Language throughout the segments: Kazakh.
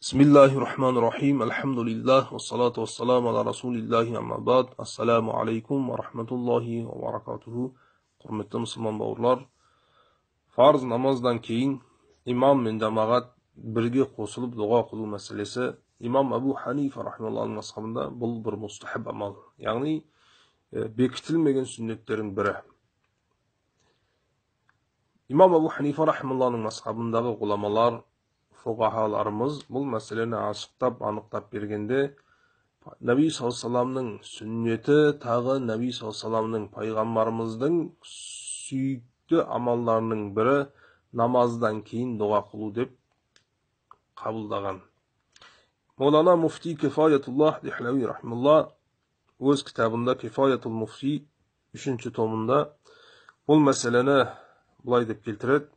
Бисмиллахи-рахмани-рахим. Альхамдулиллах, вассалату вассаламу аля расулиллахи, амма бад. Ассаламу алейкум ва рахматуллахи ва баракатуху. Құрметті мұсылман бауырлар, фарз намаздан кейін имам мен жамағат бірге қосылып дұға қылу мәселесі имам Абу Ханифа рахималлахның мазхабында бұл бір мустахаб амал, яғни бекітілмеген сүннеттердің бірі. Имам Абу Ханифа рахималлахның мазхабындағы ғұламалар, фуқахаларымыз бұл мәселені ашықтап, анықтап бергенде, Нәби саллаллаху сүннеті тағы Нәби саллаллаху пайғамбарымыздың сүйікті амалдарының бірі намаздан кейін дұға қылу деп қабылдаған. Молана муфти Кифаятуллах Дихлави рахималлах өз кітабында Кифаятул муфти 3 томында бұл мәселені былай деп келтіреді.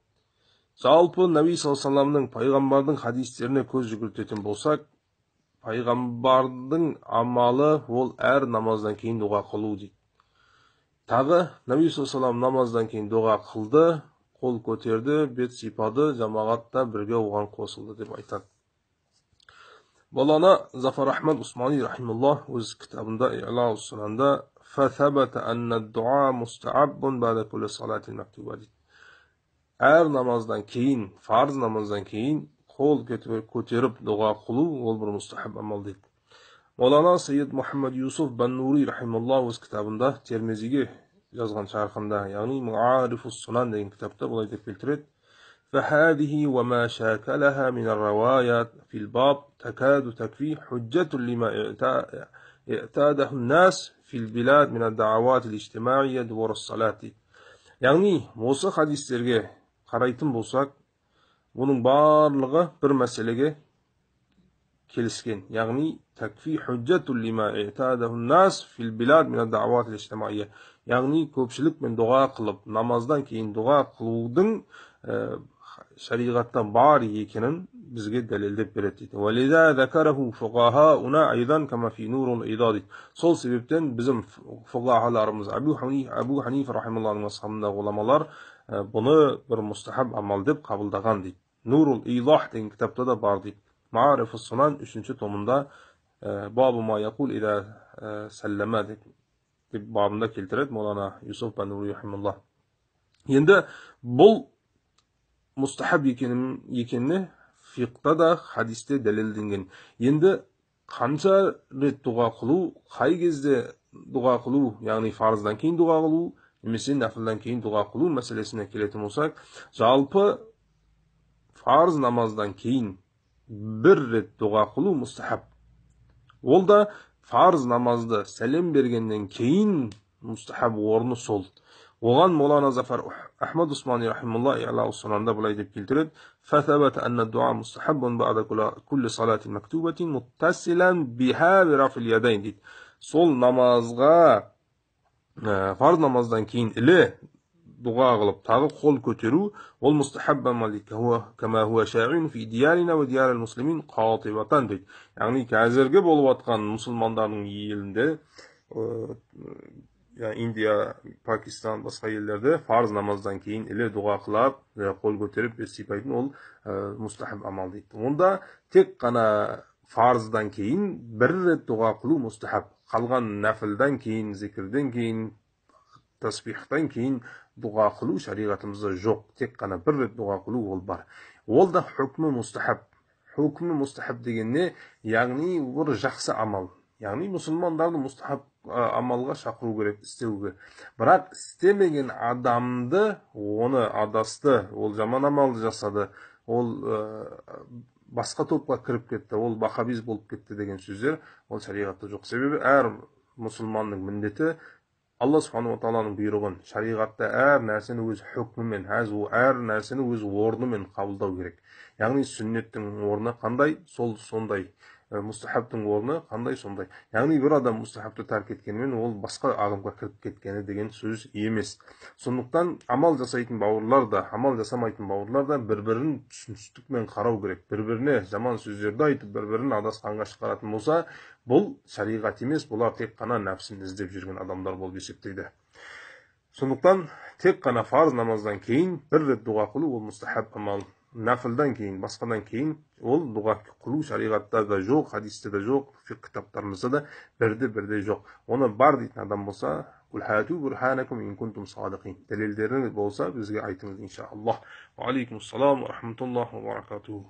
Жалпы Нәби саллаллаху пайғамбардың хадистеріне көз жүгіртетін болсақ, пайғамбардың амалы ол әр намаздан кейін дұға қылу дейді. Тағы Нәби саллаллаху намаздан кейін дұға қылды, қол көтерді, бет сипады, жамағат та бірге оған қосылды деп айтады. Молана Зафар Ахмад Усмани рахималлах өз кітабында И'ла ус-Сунанда «Фәсәбәтә әннә дуа мустааббун бәдә кулли салатин мактуба» дейді. Әр намаздан кейін, фарз намаздан кейін қол көтеріп дұға қылу ол бір мустахаб амал дейді. Молана Сейид Мұхаммад Юсуф Баннури рахималлах өз кітабында Термизиге жазған шархында, яғни Муарифус Сунан деген кітапта былай деп келтіреді. فهذه وما شاكلها من الروايات في الباب تكاد تكفي حجة لما اعتاده الناس في البلاد من الدعوات الاجتماعية دور الصلاة. Яғни осы хадистерге қарайтын болсақ, бұның барлығы бір мәселеге келіскен. Яғни такфи хужжатун лима i'тадаху нас фил билад мин ад-даават ал-иджтимаия. Яғни көпшілікпен дұға қылып, намаздан кейін дұға қылудың шариғатта бар екенін бізге дәлелдеп береді дейді. Вализа закараху фуқахауна айдан кама фи нурул ида дейді. Сол себептен біздің фуқахаларымыз Абу Ханифа рахималлахның мазхабындағы ғұламалар бұны бір мустахаб амал деп қабылдаған дейді. Нурул Илах деген кітапта да бар дейді. Маарифус Сунан 3 томында бабу ма яқул ида саллама деп бабында келтіреді Молана Юсуф Баннури рахималлах. Енді бұл мустахаб екеніне фиқта да хадисте дәлелденген. Енді қанша рет дұға қылу, қай кезде дұға қылу, яғни фарыздан кейін дұға қылу немесе нәфілден кейін дұға қылу мәселесіне келетін болсақ, жалпы фарыз намаздан кейін бір рет дұға қылу мустахаб. Ол да фарыз намазды сәлем бергеннен кейін мустахаб орны сол. Оған Молана Зафар Ахмад Усмани рахималлах И'ла ус-Сунанда былай деп келтіреді. فثبت أن الدعاء مستحب بعد كل صلاة مكتوبة متصلا بها برفع اليدين дейді. Сол намазға, фарз намаздан кейін іле дұға қылып, тағы қол көтеру ол мустахаб амал дейді. Кама хуа шаи'ун фи диярина ва диярил муслимин қатибатан дейді. Яғни қазіргі болып жатқан мұсылмандардың елінде, Индия, Пакистан, басқа елдерде фарз намаздан кейін іле дұға қылып, қол көтеріп бет сипайтын ол мустахаб амал дейді. Онда тек қана фарздан кейін бір рет дұға қылу мустахаб. Қалған нәфілден кейін, зикірден кейін, тасбихтан кейін дұға қылу шариғатымызда жоқ. Тек қана бір рет дұға қылу ол бар. Ол да хүкмі мустахаб. Хүкмі мустахаб деген не? Яғни бір жақсы амал. Яғни мұсылмандарды мустахаб амалға шақыру керек, істеуге. Бірақ істемеген адамды, оны адасты, ол жаман амалды жасады, ол басқа топқа кіріп кетті, ол бақабиз болып кетті деген сөздер ол шариғатта жоқ. Себебі әр мұсылманның міндеті Алла субхану ва тағаланың бұйрығын, шариғатта әр нәрсені өз хүкмімен, әр нәрсені өз орнымен қабылдау керек. Яғни сүннеттің орны қандай, сол сондай. Мустахабтың орны қандай, сондай. Яғни бір адам мустахабты тәрк еткенімен ол басқа ағымға кіріп кеткені деген сөз емес. Сондықтан амал жасайтын бауырлар да, амал жасамайтын бауырлар да бір-бірін түсіністікпен қарау керек. Бір-біріне жаман сөздерді айтып, бір-бірін адасқанға шығаратын болса, бұл шариғат емес, бұлар тек қана нәпсін іздеп жүрген адамдар болып есептейді. Сондықтан тек қана фарз намаздан кейін бір рет дұға қылу ол мустахаб амал. Нәфілдан кейін, басқадан кейін ол дұға қылу шариғатта да жоқ, хадисте де жоқ, фиқх кітаптарымызда да бірде-бірде жоқ. Оны бар дейтін адам болса, дәлелдеріңіз болса, бізге айтыңыз, иншаллах. Уа алейкумассалам уа рахматуллахи уа баракатуху.